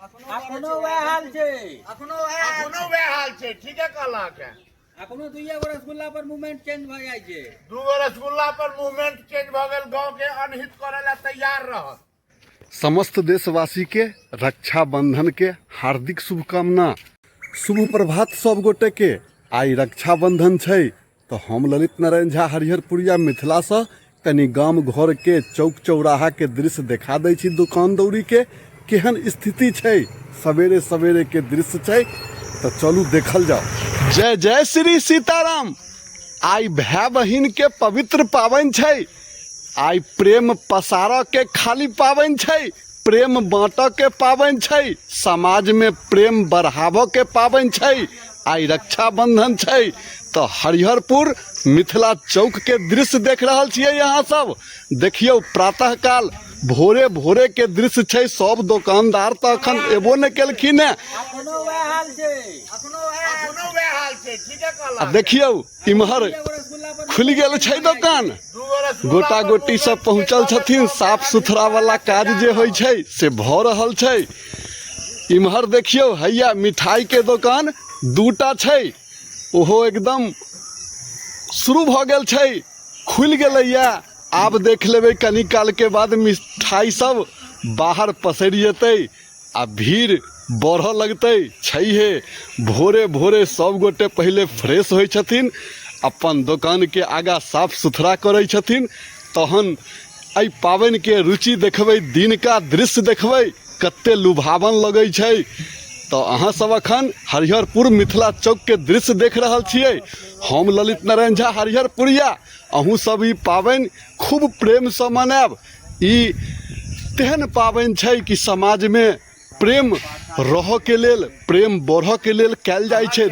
अखनो वएह हाल छै। अखनो वएह हाल छै। ठीके कहल अहाँके। अखनो दुइये गो रसगुल्ला पर मूवमेंट चेंज भऽ जाइ छै। दूगो रसगुल्ला पर मूवमेंट चेंज भऽ गेल, गाँव के अनहित करे ला तैयार रहत। समस्त देशवासी के रक्षाबंधन के हार्दिक शुभकामना। शुभ प्रभात सब गोटे के। आइ रक्षाबंधन छै तऽ हम ललित नारायण झा हरिहरपुरिया मिथिलासँ कनि गाम घर के चौक चौराहा के दृश्य देखा दै छी। दुकान दौरी के केहन स्थिति छै, सवेरे सवेरे के दृश्य छै, तऽ चलू देखल जाओ। जय जय श्री सीताराम। आइ भाय बहिन के पवित्र पाबनि छै। आइ प्रेम पसारऽ के खाली पाबनि छै, प्रेम बाँटऽ के पाबनि छै, समाजमे प्रेम बढ़ाबऽ के पाबनि छै। आइ रक्षाबंधन छै तऽ हरिहरपुर मिथिला चौक के दृश्य देख रहल छियै अहाँ सब। देखियौ, प्रातः काल भोरे भोरे के दृश्य छै। सब दोकानदार तऽ अखन एबो नहि केलखिन हेँ। अखनो वएह हाल छै। अखनो वएह हाल छै। ठीके कहल। आ देखियौ, इम्हर खुलि गेल छै दोकान, गोटा गोटी सब पहुँचल छथिन। साफ सुथरा वाला काज जे होइ छै से भऽ रहल छै। इम्हर देखियौ, हैया मिठाई के दोकान दूटा छै, ओहो एकदम शुरू भऽ गेल छै, खुलि गेलैया। आब देख लेबै, कनी काल के बाद मिठाई सब बाहर पसरि जेतै आ भीड़ बढ़ऽ लगतै। छैहे, भोरे भोरे सब गोटे पहिले फ्रेश होइ छथिन, अपन दोकानके आगाँ साफ सुथरा करै छथिन, तहन एहि पाबनिके रुचि देखबै, दिनका दृश्य देखबै, कते लुभावन लगै छै। तऽ अहाँ सब अखन हरिहरपुर मिथिला चौकके दृश्य देख रहल छियै। हम ललित नारायण झा हरिहरपुरिया। अहूँ सब ई पाबनि खूब प्रेमसँ मनायब। ई तेहन पाबनि छै कि समाजमे प्रेम रहऽके लेल, प्रेम बढ़ऽके लेल कयल जाइ छै।